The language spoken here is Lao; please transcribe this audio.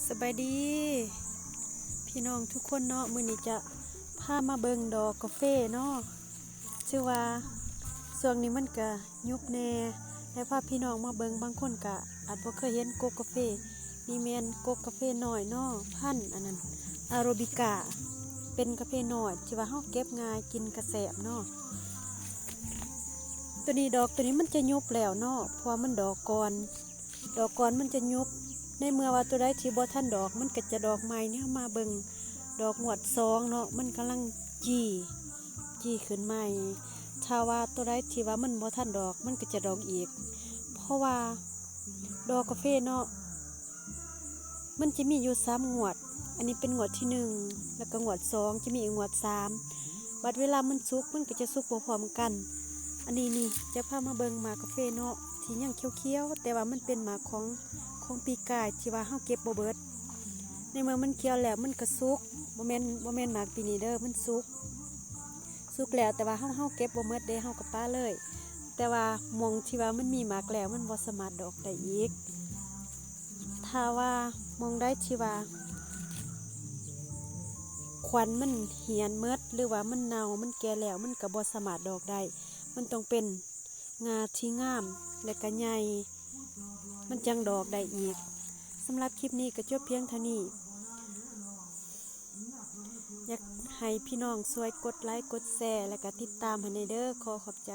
ສະບາຍດີພີ່ນ້ອງທຸກຄົນເນາະ, ມື້ນີ້ຈະພາມາເບິ່ງດອກກາເຟເນາະ. ຖືວ່າຊ່ວງນີ້ມັນກະຍຸບແດ່ ແລະ ພາພີ່ນ້ອງມາເບິ່ງ, ບາງຄົນກະອາດບໍ່ເຄີຍເຫັນກົກກາເຟ. ນີ້ແມ່ນກົກກາເຟນ້ອຍເນາະ, ພັນອັນນັ້ນ ອາໂຣບິກາ, ເປັນກາເຟນ້ອຍທີ່ວ່າເຮົາເກັບງ່າຍ ກິນກະແຊບເນາະ. ໂຕນີ້ ດອກໂຕນີ້ມັນຈະຍຸບແລ້ວເນາະ, ເພາະວ່າມັນດອກກ່ອນ. ດອກກ່ອນມັນຈະຍຸບ. ໃນເມື່ອວ່າໂຕໃດທີ່ບໍ່ທັນດອກ ມັນກໍຈະດອກໃໝ່. ນີ້ເຮົາມາເບິ່ງດອກງວດສອງເນາະ, ມັນກຳລັງຈີ່ ຈີ່ຂຶ້ນໃໝ່. ຖ້າວ່າໂຕໃດທີ່ວ່າມັນບໍ່ທັນດອກ ມັນກໍຈະດອກອີກ. ເພາະວ່າດອກກາເຟເນາະ ມັນຈະມີຢູ່ສາມງວດ. ອັນນີ້ເປັນງວດທີໜຶ່ງ ແລ້ວກໍງວດສອງ ຈະມີອີກງວດສາມ. ບັດເວລາມັນສຸກ ມັນກໍຈະສຸກບໍ່ພ້ອມກັນ. ອັນນີ້ນີ້ ຈະພາມາເບິ່ງໝາກກາເຟເນາະ ທີ່ຍັງຂຽວໆ ແຕ່ວ່າມັນເປັນໝາກຂອງ ຂອງປີກາຍ ທີ່ວ່າເຮົາເກັບບໍ່ເບິດ. ໃນເມື່ອມັນຂຽວແລ້ວ ມັນກໍສຸກ, ບໍ່ແມ່ນ ບໍ່ແມ່ນໝາກປີນີ້ເດີ, ມັນສຸກ ສຸກແລ້ວ ແຕ່ວ່າເຮົາ ເຮົາເກັບບໍ່ໝົດເດ້, ເຮົາກໍປະເລີຍ. ແຕ່ວ່າໝ່ອງທີ່ວ່າມັນມີໝາກແລ້ວ ມັນບໍ່ສາມາດດອກໄດ້ອີກ. ຖ້າວ່າໝ່ອງໃດທີ່ວ່າຂວັນມັນເຫື່ອຍໝົດ ຫຼືວ່າມັນເນົ່າ ມັນແກ່ແລ້ວ ມັນກໍບໍ່ສາມາດດອກໄດ້. ມັນຕ້ອງເປັນງ່າທີ່ງາມ ແລະກະໃຫຍ່ ມັນຈັ່ງດອກໄດ້ອີກ. ສຳລັບຄລິບນີ້ກໍຈົບພຽງເທົ່ານີ້. ຢາກໃຫ້ພີ່ນ້ອງຊ່ວຍກົດໄລ ກົດແຊ ແລະກະຕິດຕາມໃຫ້ແດ່ເດີ. ຂໍຂອບໃຈ.